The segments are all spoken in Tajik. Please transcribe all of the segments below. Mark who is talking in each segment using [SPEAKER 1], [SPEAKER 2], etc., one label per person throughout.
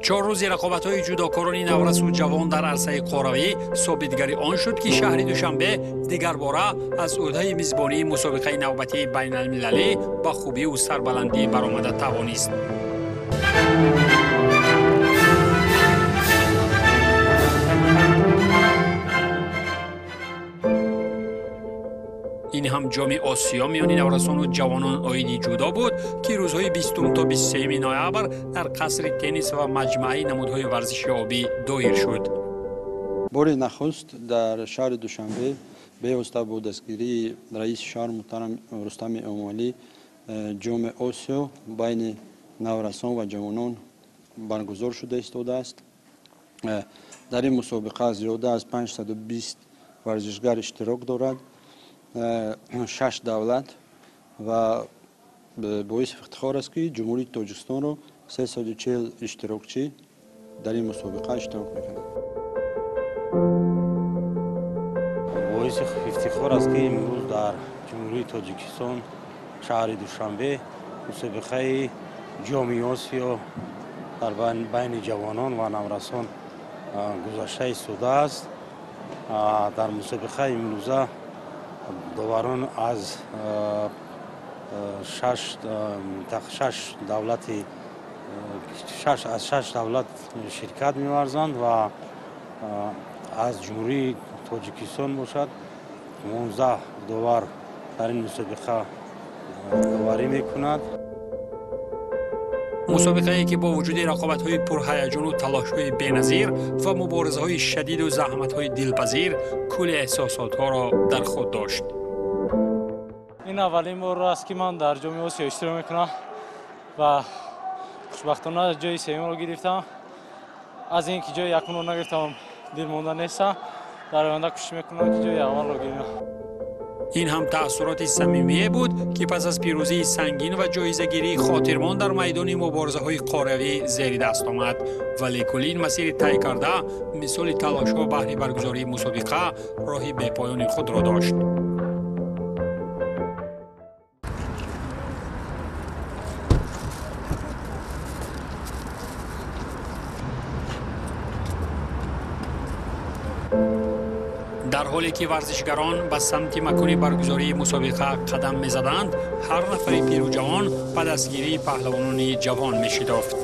[SPEAKER 1] 4 рӯзи рақобатҳои ҷудокорони наврасу ҷавон дар арсаи қоравӣ собитгари он шуд, ки шаҳри Душанбе дигарбора аз ӯҳдаи мизбонии мусобиқаи навбатии байналмилалӣ ба хубиву сарбаландӣ баромада тавонист. Ин ҳам ҷоми Осиё миёни наврасону ҷавонон оиди ҷудо буд, ки рӯзҳои 20 то 23 ноябр дар қасри теннис ва маҷмӯаи намудҳои варзиши обӣ доир шуд.
[SPEAKER 2] Бори нахуст дар шаҳри Душанбе бевосита бо дастгирии раиси шаҳр муҳтарам Рустами Эмомалӣ ҷоми Осиё байни наврасон ва ҷавонон баргузор шуда истодааст. Дар ин мусобиқа зиёда аз 520 варзишгар иштирок дорад, 6 давлат, ва боиси ифтихор аст, ки Ҷумҳурии Тоҷикистонро 340 иштирокчӣ дар ин мусобиқа иштирок мекунад.
[SPEAKER 3] Боиси ифтихор аст, ки имрӯз дар Ҷумҳурии Тоҷикистон, шаҳри Душанбе, мусобиқаи ҷоми Осиё дар байни ҷавонон ва наврасон гузашта истодааст. Дар мусобиқаи имрӯза доварон аз шаш давлат ширкат меварзанд ва аз Ҷумҳурии Тоҷикистон бошад 15 довар дар ин мусобиқа доварӣ мекунад.
[SPEAKER 1] Мусобиқае ки бо вуҷуди рақобатҳои пурҳаяҷону талошҳои беназир ва муборизаҳои шадиду заҳматҳои дилпазир кулли эҳсосотҳоро дар худ дошт.
[SPEAKER 4] Ин аввалин бор аст, ки ман дар ҷоми Осиё иштирок мекунам ва хушбахтона ҷои сеюмро гирифтам. Аз ин ки ҷои якумро нагирифтам, дилмонда нестам. Дар оянда кӯшиш мекунам, ки ҷои аввалро гирам.
[SPEAKER 1] Ин ҳам таассуроти самимие буд, ки пас аз пирӯзии сангин ва ҷоизагирии хотирмон дар майдони муборизаҳои қоравӣ зери даст омад. Вале кулли ин масири тай карда мисоли талошҳо баҳри баргузории мусобиқа роҳи бепоёни худро дошт. Дар ҳоле ки варзишгарон ба самти макони баргузории мусобиқа қадам мезаданд, ҳар нафари пиру ҷавон ба дастгирии паҳлавонони ҷавон мешитофт.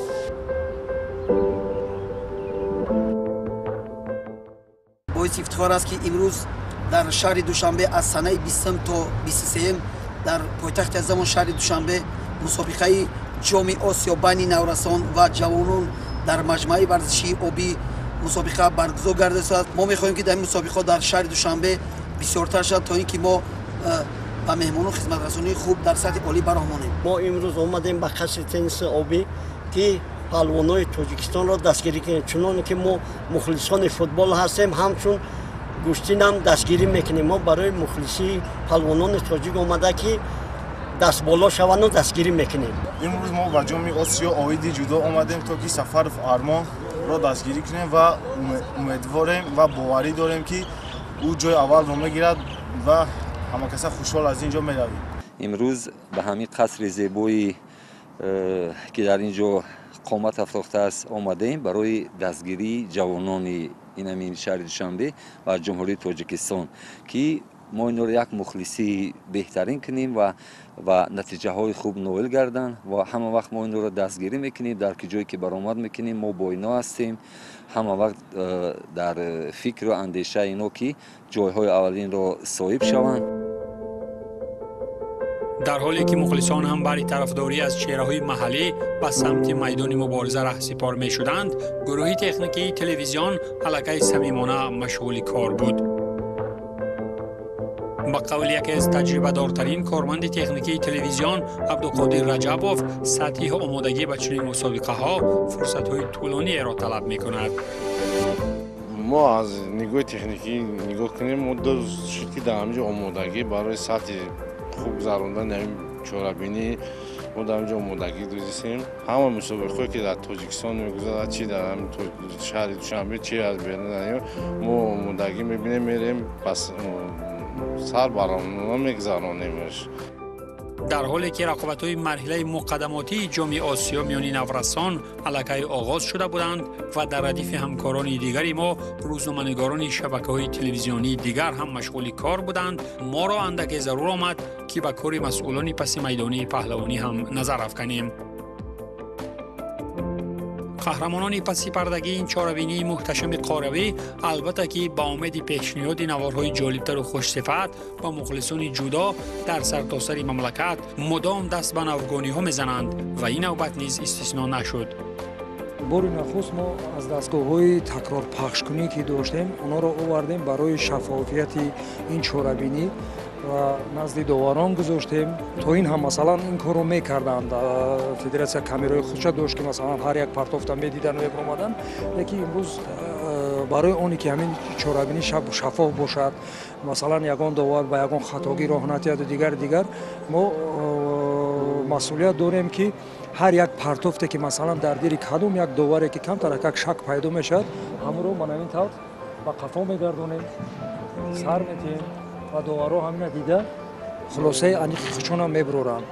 [SPEAKER 5] Боиси ифтихор аст, ки имрӯз дар шаҳри Душанбе аз санаи 20 то 23 дар пойтахти азамон шаҳри Душанбе мусобиқаи ҷоми Осиё байни наврасон ва ҷавонон дар маҷмӯаи варзишии обӣ мусобиқа баргузор гардидааст. Мо мехоҳем, ки дар ин мусобиқаҳо дар шаҳри Душанбе бисёртар шавад, то ин ки мо ба меҳмонон хизматрасонии хуб дар сатҳи олӣ бароҳ монем.
[SPEAKER 6] Мо имрӯз омадем ба қасри тенниси обӣ, ки паҳлавонои Тоҷикистонро дастгирӣ кунем. Чуноне ки мо мухлисони футбол ҳастем, ҳамчун гӯштинам дастгирӣ мекунем. Мо барои мухлисии паҳлавонони тоҷик омада, ки дастболо шаванду дастгирӣ мекунем.
[SPEAKER 7] Имрӯз мо ба ҷоми Осиё оиди ҷудо омадем, то ки Сафаров Армонро дастгирӣ кунем ва умедворем ва боварӣ дорем, ки ӯ ҷои аввалро мегирад ва ҳамакаса хушҳол аз ин ҷо меравем.
[SPEAKER 8] Имрӯз ба ҳамин қасри зебои, ки дар ин ҷо қомат афрохтааст, омадаем барои дастгирии ҷавонони ин ҳамин шаҳри Душанбе ва Ҷумҳурии Тоҷикистон, ки мо инро як мухлисии беҳтарин кунем ва натиҷаҳои хуб ноил гарданд, ва ҳама вақт мо инро дастгирӣ мекунем. Дар ки ҷое ки баромад мекунем, мо бо ино ҳастем, ҳама вақт дар фикру андешаи ино, ки ҷойҳои аввалинро соҳиб шаванд.
[SPEAKER 1] Дар ҳоле ки мухлисон ҳам баҳри тарафдорӣ аз чеҳраҳои маҳаллӣ ба самти майдони мубориза раҳсипор мешуданд, гурӯҳи техникии телевизион аллакай самимона машғули кор буд. Ба қавли яке аз таҷрибадортарин корманди техникии телевизион Абдуқодир Раҷабов, сатҳи омодагӣ ба чунин мусобиқаҳо фурсатҳои тӯлониеро талаб мекунад.
[SPEAKER 9] Мо аз нигоҳи техникӣ нигоҳ кунем, мо ду шуд, ки дар ҳаминҷо омодагӣ барои сатҳи хуб гузарондани ҳамин чорабинӣ мо дар ҳаминҷо омодагӣ дидистем. Ҳама мусобиқаҳое, ки дар Тоҷикистон мегузарад, чи дар ҳамин шаҳри Душанбе, чи аз берун, мо омодагӣ мебинем, мерем, пас сар баромона мегузаронемш.
[SPEAKER 1] Дар ҳоле ки рақобатҳои марҳилаи муқаддамотии Ҷоми Осиё миёни наврасон аллакай оғоз шуда буданд ва дар радифи ҳамкорони дигари мо рӯзноманигорони шабакаҳои телевизионии дигар ҳам машғули кор буданд, моро андаке зарур омад, ки ба кори масъулони паси майдонии паҳлавонӣ ҳам назар афканем. Қаҳрамонони пасипардагии ин чорабинии муҳташами қоравӣ албатта ки ба умеди пешниҳоди наворҳои ҷолибтару хушсифат ба мухлисони ҷудо дар сартосари мамлакат мудом даст ба навгониҳо мезананд ва ин навбат низ истисно нашуд.
[SPEAKER 10] Бори нахуст мо аз дастгоҳҳои такрорпахшкунӣ, ки доштем, онҳоро овардем барои шаффофияти ин чорабинӣ ва назди доварон гузоштем. То ин ҳам, масалан, ин корро мекарданд. Федератсия камераҳои худша дошт, ки, масалан, ҳар як партофта медидан ва мебаромаданд, лекин имрӯз барои оне ки ҳамин чорабинӣ шаффоф бошад, масалан, ягон довар ба ягон хатогӣ роҳ натиҳаду дигар дигар, мо масъулият дорем, ки ҳар як партофте, ки, масалан, дар дили кадом як доваре ки камтаракак шак пайдо мешавад, ҳамонро мана ин тавр ба қафо мегардонем, сар метиҳем ва доварҳо ҳамина дида хулосаи аниқи худшонам мебуроранд.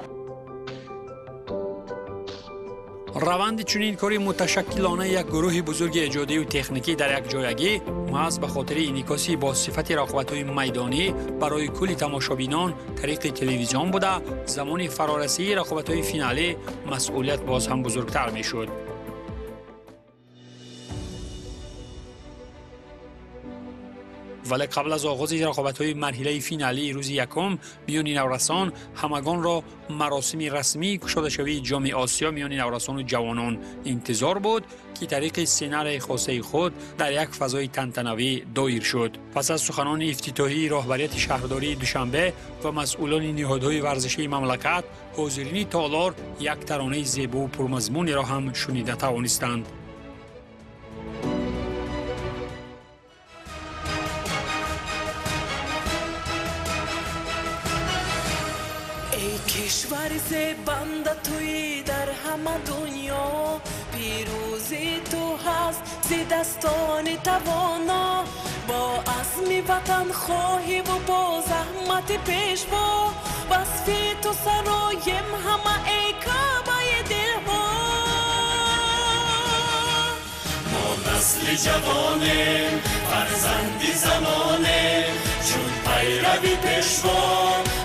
[SPEAKER 1] Раванди чунин кори муташаккилонаи як гурӯҳи бузурги эҷодию техникӣ дар як ҷоягӣ маҳз ба хотири инъикоси бо сифати рақобатҳои майдонӣ барои кулли тамошобинон тариқи телевизион буда, замони фарорасии рақобатҳои финалӣ масъулият боз ҳам бузургтар мешуд. Вале қабл аз оғози рақобатҳои марҳилаи финалии рӯзи якум миёни наврасон ҳамагонро маросими расмии кушодашавии Ҷоми Осиё миёни наврасону ҷавонон интизор буд, ки тариқи сценарияи хосаи худ дар як фазои тантанавӣ доир шуд. Пас аз суханони ифтитоҳии роҳбарияти шаҳрдории Душанбе ва масъулони ниҳодҳои варзишии мамлакат, ҳозирини толор як таронаи зебову пурмазмунеро ҳам шунида тавонистанд.
[SPEAKER 11] Кишвари зебанда туи дар ҳама дунё, пирӯзи ту ҳаст зи дастони тавоно, бо азми ватанхоҳиву бо заҳмати пешво, васфи ту сароем ҳама, эй Каъбаи дилҳо.
[SPEAKER 12] Мо насли ҷавонем, фарзанди замонем, чун пайрави пешво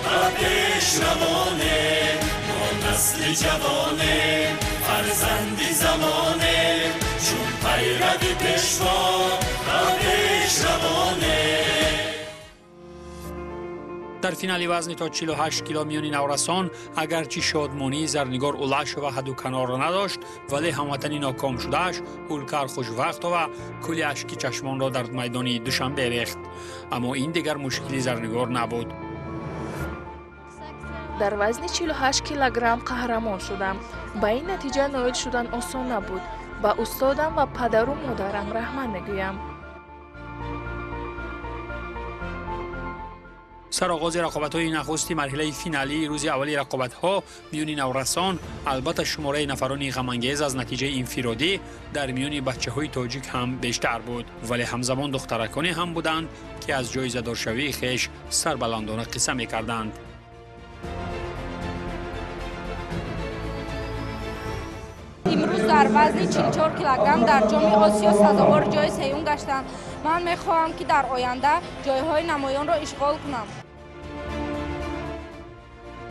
[SPEAKER 12] ба пеш равонем. Мо насли ҷавонем, фарзанди замонем, чун пайрави пешво ба пеш равонем.
[SPEAKER 1] Дар финали вазни то 48 кило миёни наврасон агарчи шодмонии Зарнигор Улашова ҳаду канорро надошт, вале ҳамватани нокомшудааш Ҳулкар Хушвақтова кулли ашки чашмонро дар майдони Душанбе рехт. Аммо ин дигар мушкили Зарнигор набуд.
[SPEAKER 13] Дар вазни 48 килограмм қаҳрамон шудам. Ба ин натиҷа ноил шудан осон набуд. Ба устодам ва падару модарам раҳмат мегӯям.
[SPEAKER 1] Сароғози рақобатҳои нахусти марҳилаи финалии рӯзи аввали рақобатҳо миёни наврасон албатта шумораи нафарони ғамангез аз натиҷаи инфиродӣ дар миёни бачаҳои тоҷик ҳам бештар буд, вале ҳамзамон духтараконе ҳам буданд, ки аз ҷоизадоршавии хеш сарбаландона қисса мекарданд.
[SPEAKER 14] Имрӯз дар вазни 44 килограмм дар Ҷоми Осиё сазовори ҷои сеюм гаштам. Ман мехоҳам, ки дар оянда ҷойҳои намоёнро ишғол кунам.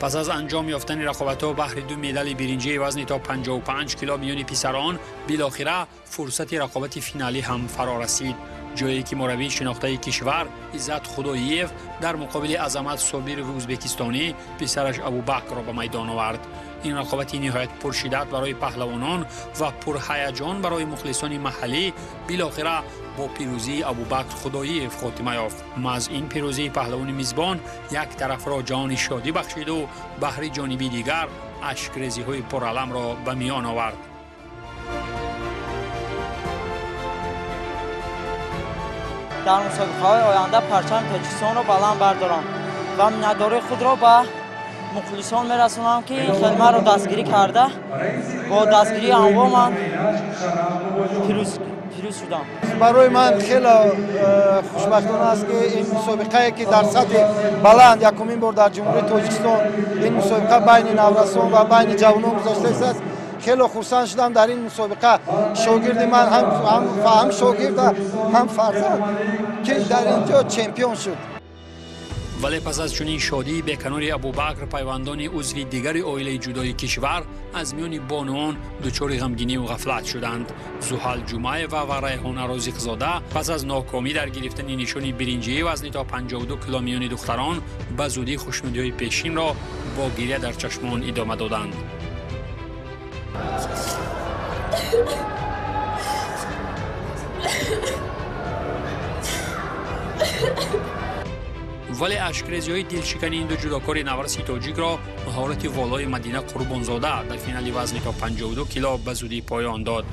[SPEAKER 1] Пас аз анҷом ёфтани рақобатҳо баҳри ду медали биринҷии вазни то 55 кило миёни писарон, билохира фурсати рақобати финалӣ ҳам фаро расид, ҷое ки мураббии шинохтаи кишвар Иззат Худоиев дар муқобили Азамат Собирови ӯзбекистонӣ писараш Абубакрро ба майдон овард. Ин рақобати ниҳоят пуршиддат барои паҳлавонон ва пурҳаяҷон барои мухлисони маҳаллӣ билохира бо пирӯзии Абубакр Худоиев хотима ёфт. Маҳз ин пирӯзии паҳлавони мизбон як тарафро ҷони шодӣ бахшиду баҳри ҷониби дигар ашкрезиҳои пураламро ба миён овард.
[SPEAKER 15] Дар мусобиқаҳои оянда парчами Тоҷикистонро баланд бардорам ва миннатдории худро ба мухлисон мерасонам, ки хидматро дастгирӣ карда, бо дастгирии анво ман пирӯз шудам.
[SPEAKER 16] Барои ман хеле хушбахтона аст, ки ин мусобиқае, ки дар сатҳи баланд якумин бор дар Ҷумҳурии Тоҷикистон ин мусобиқа байни наврасон ва байни ҷавонон гузошта истааст. Хеле хурсанд шудам дар ин мусобиқа. Шогирди ман ҳам шогирд, ҳам фарзанд, ки дар ин ҷо чемпион шуд.
[SPEAKER 1] Вале пас аз чунин шодии беканори Абубакр, пайвандони узви дигари оилаи ҷудои кишвар аз миёни бонуон дучори ғамгинию ғафлат шуданд. Зуҳал Ҷумаева ва Райҳона Розиқзода пас аз нокомӣ дар гирифтани нишони биринҷии вазни то 52 кило миёни духтарон ба зудӣ хушнудиҳои пешинро бо гиря дар чашмон идома доданд. Вале ашкрезиҳои дилшикани ин ду ҷудокори навраси тоҷикро маҳорати волои Мадина Қурбонзода дар финали вазни то 52 кило ба зудӣ поён дод.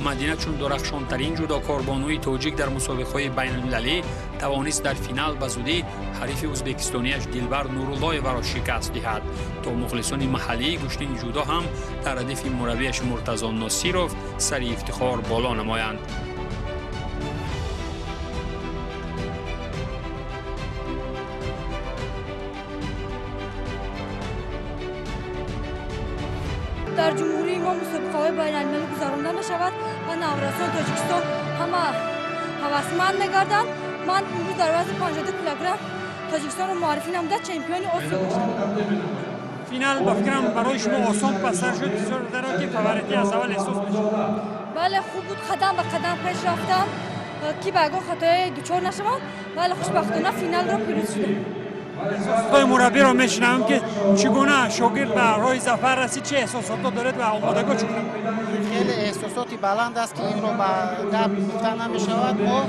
[SPEAKER 1] Мадина чун дурахшонтарин ҷудокорбонуи тоҷик дар мусобиқаҳои байналмилалӣ тавонист дар финал ба зудӣ ҳарифи ӯзбекистониаш Дилбар Нуруллоеваро шикаст диҳад, то мухлисони маҳаллии гӯштини ҷудо ҳам дар радифи мураббиаш Муртазо Носиров сари ифтихор боло намоянд.
[SPEAKER 17] Дар ҷумҳурии мо мусобиқаҳои байналмилалӣ гузаронда мешавад ва наврасони Тоҷикистон ҳама ҳавасманд мегарданд. Ман имрӯз дар вазни 52 килограмм Тоҷикистонро муаррифӣ намуда чемпиони Осиё мешавам.
[SPEAKER 1] Финал ба фикрам барои шумо осон пасар шуд, зеро ки фаворитӣ аз аввал эҳсос мешуд.
[SPEAKER 17] Бале, хуб буд, қадам ба қадам пеш рафтам, ки ба ягон хатои дучор нашавам, вале хушбахтона финалро пирӯз шудам.
[SPEAKER 1] Эҳсосотҳои мураббиро мешунавам, ки чӣ гуна шогирд ба роҳи зафар расид, чӣ эҳсосотҳо доред ва омодагоҳ чӣ гуна?
[SPEAKER 18] Хеле эҳсосоти баланд аст, ки инро ба гап гуфта намешавад. Мо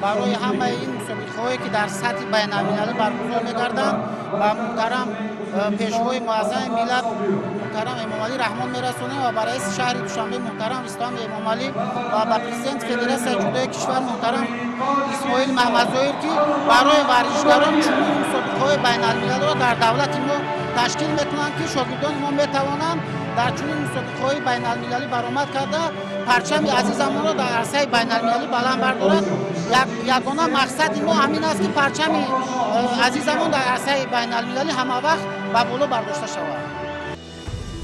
[SPEAKER 18] барои ҳамаи ин мусобиқаҳое, ки дар сатҳи байналмилалӣ баргузор мегарданд, ба муҳтарам пешвои муаззами миллат муҳтарам Эмомалӣ Раҳмон мерасонем ва ба раиси шаҳри Душанбе муҳтарам Рустам Эмомалӣ ва ба президенти федератсияи ҷудои кишвар муҳтарам Исмоил Маҳмадзоир, ки барои варзишгарон чунин мусобиқаҳои байналмилалиро дар давлати мо ташкил мекунанд, ки шогирдони мо метавонанд дар чунин мусобиқаҳои байналмилалӣ баромад карда парчами азизамонро дар арсаи байналмилалӣ баланд бардорад. Ягона мақсади мо ҳамин аст, ки парчами азизамон дар арсаи байналмилалӣ ҳамавақт ба боло бардошта шавад.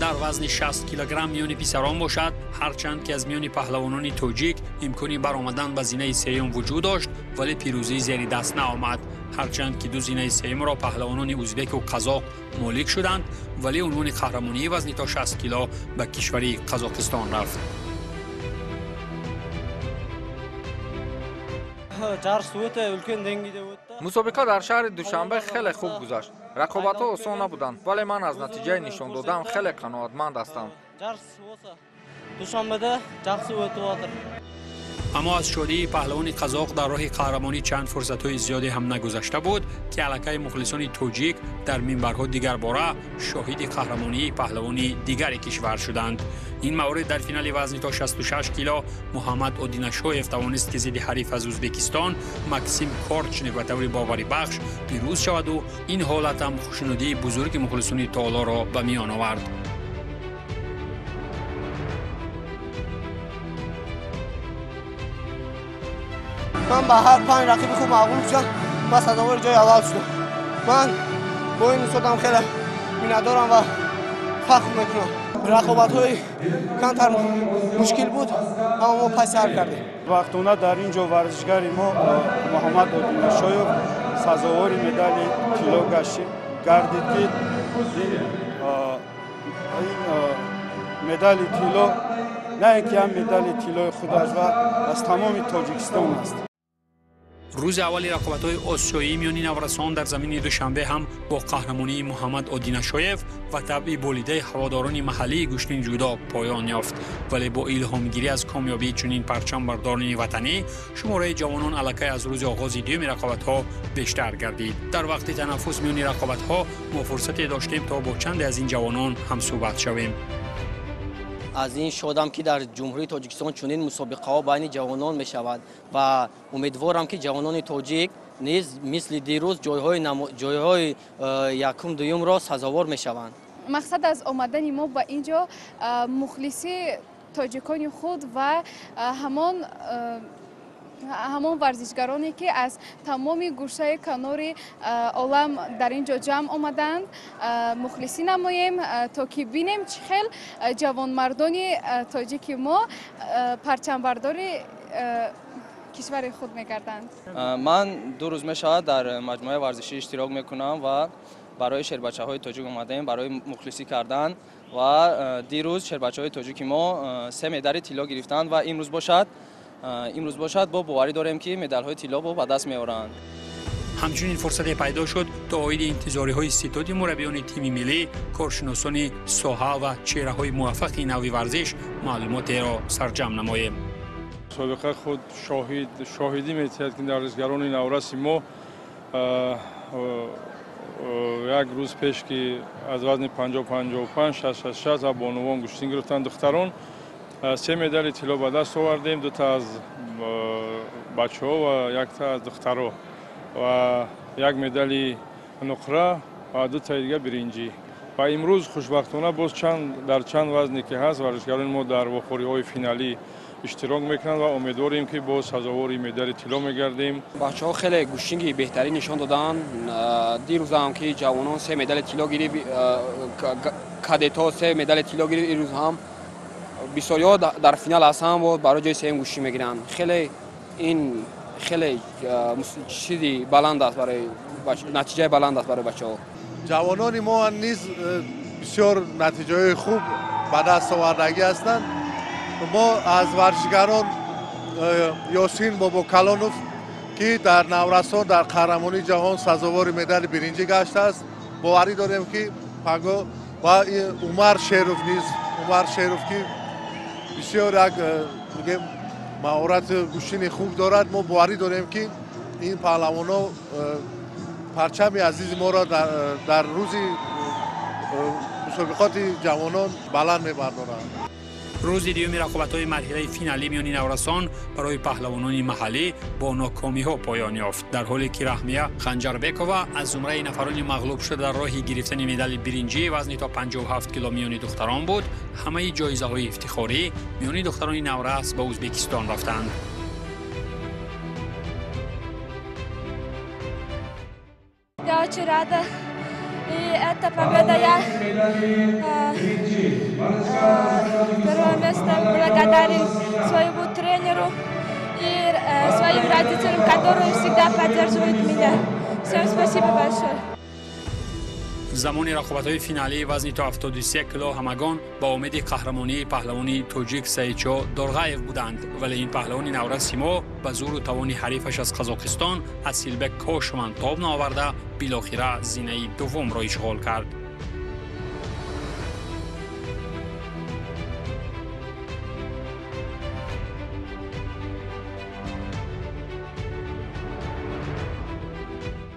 [SPEAKER 1] Дар вазни 60 килограмм миёни писарон бошад, ҳарчанд ки аз миёни паҳлавонони тоҷик имкони баромадан ба зинаи сеюм вуҷуд дошт, вале пирӯзӣ зери даст наомад. Ҳарчанд ки ду зинаи сеюмро паҳлавонони узбеку қазоқ молик шуданд, вале унвони қаҳрамонии вазни то 60 кило ба кишвари Қазоқистон рафт.
[SPEAKER 19] Мусобиқа дар шаҳри Душанбе хеле хуб гузашт. Рақобатҳо осон набуданд, вале ман аз натиҷаи нишондодаам хеле қаноатманд ҳастам.
[SPEAKER 1] Аммо аз шодии паҳлавони қазоқ дар роҳи қаҳрамонӣ чанд фурсатҳои зиёде ҳам нагузашта буд, ки аллакай мухлисони тоҷик дар минбарҳо дигарбора шоҳиди қаҳрамонии паҳлавони дигари кишвар шуданд. Ин маврид дар финали вазни то 66 кило Муҳаммад Одинашоев тавонист, ки зидди ҳариф аз Ӯзбекистон Максим Корчнев ба таври боварибахш пирӯз шаваду ин ҳолат ҳам хушнудии бузурги мухлисони толоро ба миён овард.
[SPEAKER 20] Ман ба ҳар 5 рақиби хуб мағлуб шудам ва сазовори ҷои аввал шудам. Ман бо ин устодам хеле миннатдорам ва фахр мекунам. Рақобатҳои камтар мушкил буд, аммо мо паси сар кардем.
[SPEAKER 21] Вақтона дар ин ҷо варзишгари мо Муҳаммад Одинашоев сазовори медали тилло гардид, ки ин медали тилло на ин ки ҳам медали тиллои худаш ва аз тамоми Тоҷикистон аст.
[SPEAKER 1] Рӯзи аввали рақобатҳои осиёӣ миёни наврасон дар замини Душанбе ҳам бо қаҳрамонии Муҳаммад Одинашоев ва табъи болидаи ҳаводорони маҳаллии гӯштини ҷудо поён ёфт. Вале бо илҳомгирӣ аз комёбии чунин парчамбардорони ватанӣ, шумораи ҷавонон аллакай аз рӯзи оғози дуюми рақобатҳо бештар гардид. Дар вақти танаффус миёни рақобатҳо мо фурсате доштем, то бо чанде аз ин ҷавонон ҳамсӯҳбат шавем.
[SPEAKER 22] Аз ин шодам, ки дар Ҷумҳурии Тоҷикистон чунин мусобиқаҳо байни ҷавонон мешавад ва умедворам, ки ҷавонони тоҷик низ мисли дирӯз ҷойҳои якум дуюмро сазовор мешаванд.
[SPEAKER 23] Мақсад аз омадани мо ба ин ҷо мухлисӣ
[SPEAKER 2] тоҷикони худ ва ҳамон варзишгароне ки аз тамоми гӯшаи канори олам дар ин ҷо ҷамъ омаданд мухлисӣ намоем, то ки бинем чӣ хел ҷавонмардони тоҷики мо парчамбардори кишвари худ мегарданд.
[SPEAKER 3] Ман 2 рӯз мешавад дар маҷмӯаи варзишӣ иштирок мекунам ва барои шербачаҳои тоҷик омадаем барои мухлисӣ кардан ва дирӯз шербачаҳои тоҷики мо 3 медали тилло гирифтанд ва имрӯз бошад бо боварӣ дорем ки медалҳои тилло ба даст меоранд.
[SPEAKER 1] Ҳамчунин фурсате пайдо шуд то оиди интизориҳои ситоди мураббиёни тими миллӣ, коршиносони соҳа ва чеҳраҳои муваффақи нави варзиш маълумотеро сарҷамъ намоем.
[SPEAKER 23] Мусобиқа худ шоҳидӣ метиҳад ки варзишгарони навраси мо як рӯз пеш ки аз вазни 50-55, 60-66 ва бонувон гӯштин гирифтанд, духтарон 3 медали тилло ба даст овардем, 2 та аз бачаҳо ва 1 та аз духтаро ва 1 медали нуқра ва 2 таи дига биринҷӣ. Ва имрӯз хушбахтона боз дар чанд вазне ки ҳаст варзишгарони мо дар вохӯриҳои финалӣ иштирок мекунанд ва умедворем ки боз сазовори медали тилло мегардем.
[SPEAKER 24] Бачаҳо хеле гӯштинги беҳтарин нишон доданд. Дирӯзам ки ҷавонон 3 медали тилло гирифт, кадетҳо 3 медали тилло гирифт, имрӯз ҳам бисёриҳо дар финал ҳастанд ва барои ҷои сеюм гӯштӣ мегиранд. Хеле ин хеле чизи баланд аст барои натиҷаи баланд аст барои бачаҳо.
[SPEAKER 25] Ҷавонони мо низ бисёр натиҷаҳои хуб ба даст овардагӣ ҳастанд. Мо аз варзишгарон Ёсин Бобокалонов ки дар наврасон дар қаҳрамонии ҷаҳон сазовори медали биринҷӣ гаштааст, боварӣ дорем ки паго ва Умар Шеров низ, Умар Шеров ки бисёр як маҳорати гӯштини хуб дорад, мо боварӣ дорем ки ин паҳлавонҳо парчами азизи моро дар рӯзи мусобиқоти ҷавонон баланд мебардоранд.
[SPEAKER 1] Рӯзи дуюми рақобатҳои марҳилаи финалӣ миёни наврасон барои паҳлавонони маҳаллӣ бо нокомиҳо поён ёфт, дар ҳоле ки Раҳмия Ханҷарбекова аз зумраи нафарони мағлуб шуда дар роҳи гирифтани медали биринҷӣ вазни то 57 кило миёни духтарон буд. Ҳамаи ҷоизаҳои ифтихорӣ миёни духтарони наврас ба Ӯзбекистон рафтанд.
[SPEAKER 26] Я очень рада. И эта победа, я первое место благодарен своему тренеру и своим родителям, которые всегда поддерживают меня. Всем спасибо большое.
[SPEAKER 1] Замони рақобатҳои финалии вазни то 73 кило ҳамагон ба умеди қаҳрамонии паҳлавони тоҷик Саидшо Дорғаев буданд, вале ин паҳлавони навраси мо ба зӯру тавони ҳарифаш аз Қазоқистон Асилбек Кошман тоб наоварда билохира зинаи дуввумро ишғол кард.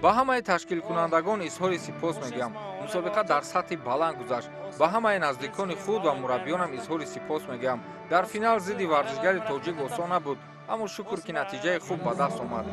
[SPEAKER 19] Ба ҳамаи ташкилкунандагон изҳори сипос мегӯям. Мусобиқа дар сатҳи баланд гузашт. Ба ҳамаи наздикони худ ва мураббиёнам изҳори сипос мегӯям. Дар финал зидди варзишгари тоҷик осон набуд, аммо шукр ки натиҷаи хуб ба даст омад.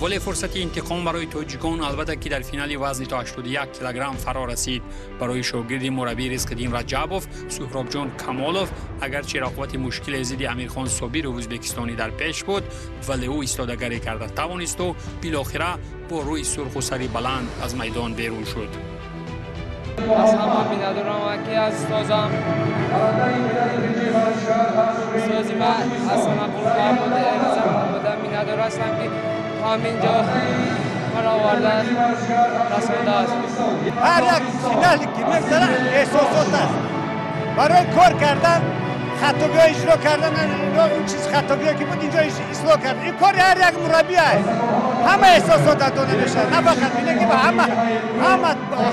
[SPEAKER 1] Вале фурсати интиқом барои тоҷикон албатта ки дар финали вазни то 81 килограмм фаро расид. Барои шогирди мураббӣ Ризқиддин Раҷабов Суҳробҷон Камолов агарчи рақобати мушкиле зидди Амирхон Собиров ӯзбекистонӣ дар пеш буд, вале ӯ истодагарӣ карда тавонисту билохира бо рӯи сурху сари баланд аз майдон берун шуд.
[SPEAKER 27] Аз ҳама миннатдорам ки аз устозам, устози ман Ҳасанақул Маҳмуд миннатдор ҳастам ки ҳамин ҷо маро оварда расондааст.
[SPEAKER 28] Ҳар як финале ки мегузарад эҳсосот аст. Барои кор кардан, хатобиҳо иҷро кардан, он чиз хатобиҳо ки буд инҷо ислоҳ кард. Ин кори ҳар як мураббӣ аст. Ҳама эҳсосот дода мешавад, на фақат ки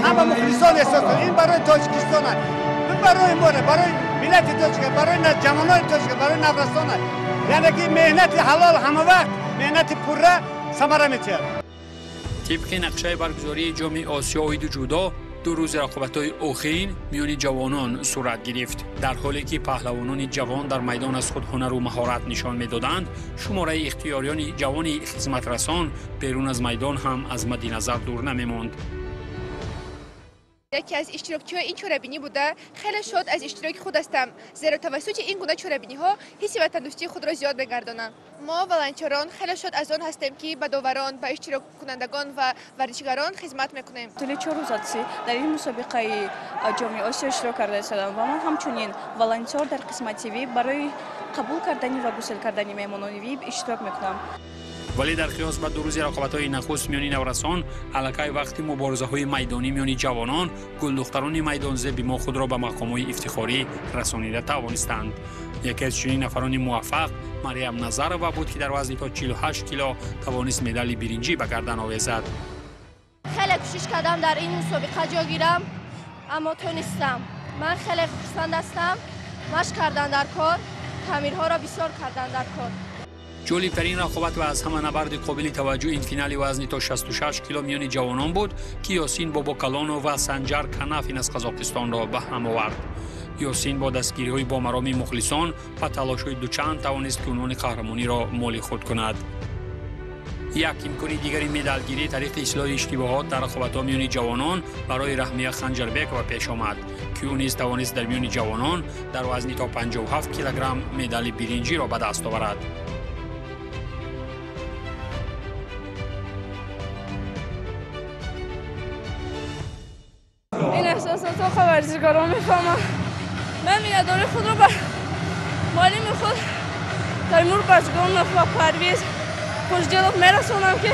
[SPEAKER 28] ҳама мухлисон эҳсосот. Ин барои Тоҷикистон аст, ин барои мо, барои миллати тоҷик, барои ҷавонони тоҷик, барои наврасон аст. Яъне ки меҳнати ҳалол ҳама вақт меҳнати пурра самара метиҳад.
[SPEAKER 1] Тибқи нақшаи баргузории ҷоми Осиё оиди ҷудо, 2 рӯзи рақобатҳои охирин миёни ҷавонон сурат гирифт. Дар ҳоле ки паҳлавонони ҷавон дар майдон аз худ ҳунару маҳорат нишон медоданд, шумораи ихтиёриёни ҷавони хизматрасон берун аз майдон ҳам аз мадди назар дур намемонд.
[SPEAKER 4] Яке аз иштирокчиҳои ин чорабинӣ буда, хеле шод аз иштироки худ ҳастам, зеро тавассути ин гуна чорабиниҳо ҳисси ватандӯстии худро зиёд мегардонам. Мо волонтёрон хеле шод аз он ҳастем, ки ба доварон, ба иштироккунандагон ва варзишгарон хизмат мекунем.
[SPEAKER 5] Тӯли 4 рӯз аст дар ин мусобиқаи Ҷоми Осиё иштирок карда истодам ва ман ҳамчунин волонтёр дар қисмати ВИП барои қабул кардани ва гусел кардани меҳмонони ВИП иштирок мекунам.
[SPEAKER 1] Вале дар қиёс ба 2 рӯзи рақобатҳои нахуст миёни наврасон, аллакай вақти муборизаҳои майдонӣ миёни ҷавонон, гулдухтарони майдонзеби мо худро ба мақомҳои ифтихорӣ расонида тавонистанд. Яке аз чунин нафарони муваффақ Мариям Назарова буд, ки дар вазни то 48 кило тавонист медали биринҷӣ ба гардан овезад.
[SPEAKER 26] Хеле кӯшиш кардам дар ин мусобиқа ҷо гирам, аммо тонистам. Ман хеле хурсанд ҳастам. Машқ кардан дар кор, таъмирҳоро бисёр кардан дар кор.
[SPEAKER 1] Ҷолибтарин рақобат ва аз ҳама набарди қобили таваҷҷӯҳ ин финали вазни то 66 кило миёни ҷавонон буд, ки Ёсин Бобокалонов ва Санҷар Канафин аз Қазоқистонро ба ҳам овард. Ёсин бо дастгириҳои бомароми мухлисон ва талошҳои дучанд тавонист ки унвони қаҳрамониро моли худ кунад. Як имкони дигари медалгирӣ тариқи ислоҳи иштибоҳот дар рақобатҳо миёни ҷавонон барои Раҳмия Ханҷарбекова пеш омад, ки ӯ низ тавонист дар миёни ҷавонон дар вазни то 57 килограмм медали биринҷиро ба даст оварад.
[SPEAKER 26] Ин эҳсосотро варзишгарон мефаҳмам. Ман миннатдории худро ба муаллими худ Таймур Баҷгонов ва Парвиз Хушдилов мерасонам, ки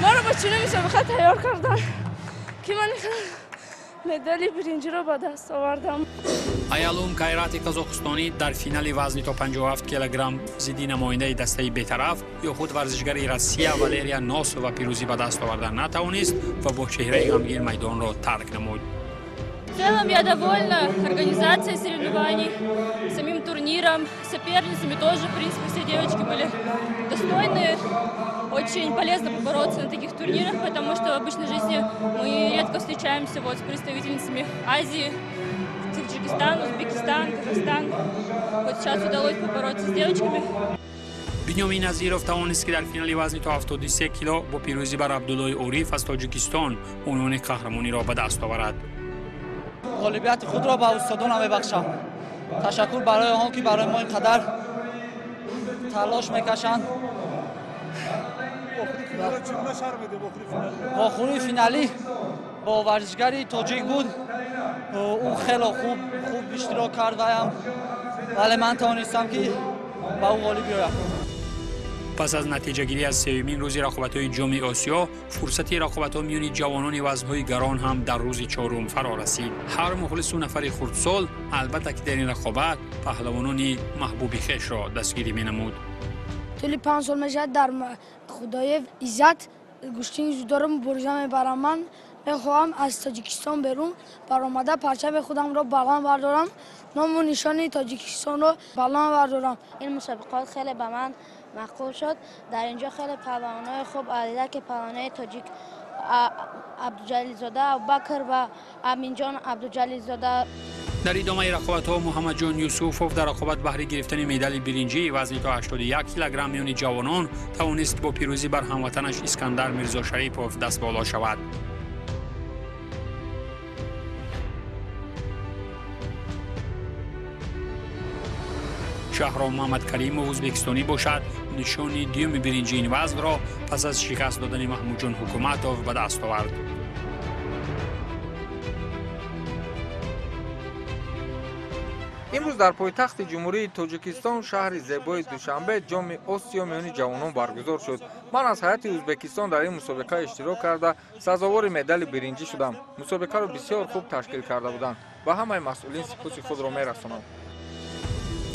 [SPEAKER 26] маро ба чунин мусобиқа тайёр карданд, ки ман медали биринҷиро ба даст овардам.
[SPEAKER 1] Аялум Кайрати қазоқистонӣ дар финали вазни то 57 килограмм зидди намояндаи дастаи бетараф ё худ варзишгари Россия Валерия Носова пирӯзӣ ба даст оварда натавонист ва бо чеҳраи ғамгин майдонро тарк намуд.
[SPEAKER 6] В целом я довольна организацией соревнований, самим турниром, соперницами тоже, в принципе, все девочки были достойные. Очень полезно побороться на таких турнирах, потому что в обычной жизни мы редко встречаемся вот с представительницами Азии, Таджикистан, Узбекистан, Казахстан. Вот сейчас удалось побороться с девочками.
[SPEAKER 1] Бинёмин Назиров тавонист, ки дар финали вазни то 73 кило бо пирӯзӣ бар Абдуллои Ориф аз Тоҷикистон унвони қаҳрамониро ба даст оварад.
[SPEAKER 15] Ғолибияти худро ба устодонам мебахшам. Ташаккур барои он ки барои мо ин қадар талош мекашанд. Вохӯрии финалӣ бо варзишгари тоҷик буд. Ӯ хеле хуб иштирок кард, вале ман тавонистам ки ба ӯ ғолиб биёям.
[SPEAKER 1] Пас аз натиҷагирӣ аз сеюмин рӯзи рақобатҳои Ҷоми Осиё, фурсати рақобатҳо миёни ҷавонони вазнҳои гарон ҳам дар рӯзи чорум фаро расид. Ҳар мухлису нафари хурдсол албатта ки дар ин рақобат паҳлавонони маҳбуби хешро дастгирӣ менамуд.
[SPEAKER 7] Тӯли 5 сол мешавад дар Худоев Иззат гӯштини ҷудоро мубориза мебарам. Ман мехоҳам аз Тоҷикистон берун баромада парчами худамро баланд бардорам, ному нишони Тоҷикистонро баланд бардорам.
[SPEAKER 8] Ин мусобиқот хеле ба ман маъқул шуд. Дар инҷо хеле паҳлавонои хуб алида, ки паҳлавонои тоҷик Абдуҷалилзода Абубакр ва Аминҷон Абдуҷалилзода.
[SPEAKER 1] Дар идомаи рақобатҳо Муҳаммадҷон Юсуфов дар рақобат баҳри гирифтани медали биринҷии вазни то 81 килограмм миёни ҷавонон тавонист бо пирӯзӣ бар ҳамватанаш Искандар Мирзошарипов дастболо шавад. Шаҳром Муҳаммадкаримов ӯзбекистонӣ бошад, нишони дуюми биринҷии ин вазнро пас аз шикаст додани Маҳмудҷон Ҳукуматов ба даст овард.
[SPEAKER 19] Имрӯз дар пойтахти Ҷумҳурии Тоҷикистон, шаҳри зебои Душанбе, Ҷоми Осиё миёни ҷавонон баргузор шуд. Ман аз ҳайати Ӯзбекистон дар ин мусобиқа иштирок карда, сазовори медали биринҷӣ шудам. Мусобиқаро бисёр хуб ташкил карда буданд. Ба ҳамаи масъулин сипоси худро мерасонам.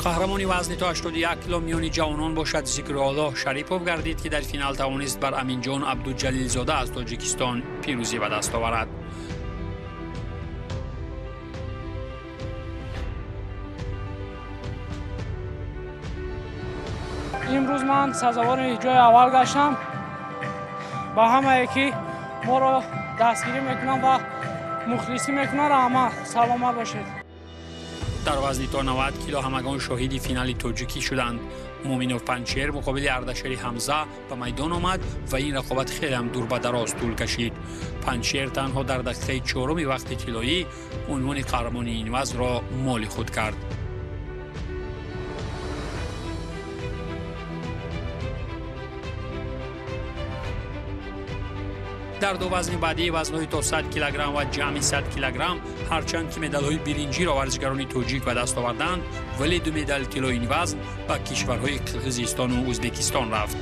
[SPEAKER 1] Қаҳрамони вазни то 81 кило миёни ҷавонон бошад Зикруллоҳ Шарипов гардид, ки дар финал тавонист бар Аминҷон Абдуҷалилзода аз Тоҷикистон пирӯзӣ ба даст оварад.
[SPEAKER 9] Имрӯз ман сазовори ҷои аввал гаштам. Ба ҳамае ки моро дастгирӣ мекунанд ва мухлисӣ мекунанд, раҳмат, саломат бошед.
[SPEAKER 1] Дар вазни то 90 кило ҳамагон шоҳиди финали тоҷикӣ шуданд. Муъминов Панҷшер муқобили Ардашери Ҳамза ба майдон омад ва ин рақобат хеле ҳам дур ба дароз тӯл кашид. Панҷшер танҳо дар дақиқаи чоруми вақти тиллоӣ унвони қаҳрамони ин вазнро моли худ кард. Дар ду вазни баъдӣ, вазнҳои то 100 килограмм ва ҷамъи 100 килограмм, ҳарчанд ки медалҳои биринҷиро варзишгарони тоҷик ба даст оварданд, вале ду медали тиллои ин вазн ба кишварҳои Қирғизистону Ӯзбекистон рафт.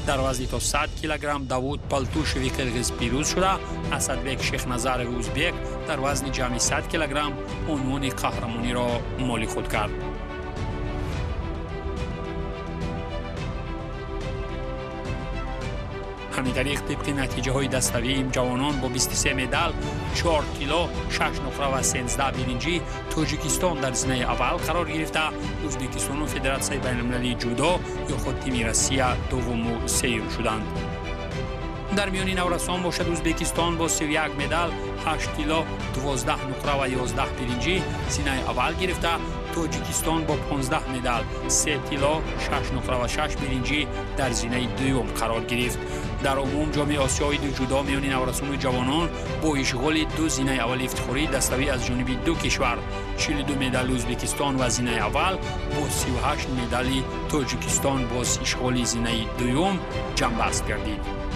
[SPEAKER 1] Дар вазни то 100 килограмм Давуд Палтушеви қирғиз пирӯз шуда, Асадбек Шехназарови ӯзбек дар вазни ҷамъи 100 килограмм унвони қаҳрамониро моли худ кард. Ҳамин тариқ, тибқи натиҷаҳои даставии ҷавонон бо 23 медал, 4 тилло, 6 нуқра ва 13 биринҷӣ Тоҷикистон дар зинаи аввал қарор гирифта, Ӯзбекистону Федератсияи байналмилалии ҷудо ё худ тими Россия дуввуму сеюм шуданд. Дар миёни наврасон бошад, Ӯзбекистон бо 31 медал, 8 тилло, 12 нуқра ва 11 биринҷӣ зинаи аввал гирифта, Тоҷикистон бо 15 медал, 3 тилло, 6 нуқра ва 6 биринҷӣ дар зинаи дуюм қарор гирифт. Дар умум Ҷоми Осиёи ҷудо миёни наврасону ҷавонон бо ишғоли ду зинаи аввали ифтихории даставӣ аз ҷониби ду кишвар, 42 медали Ӯзбекистон ва зинаи аввал бо 38 медали Тоҷикистон боз ишғоли зинаи дуюм ҷамъбаст гардид.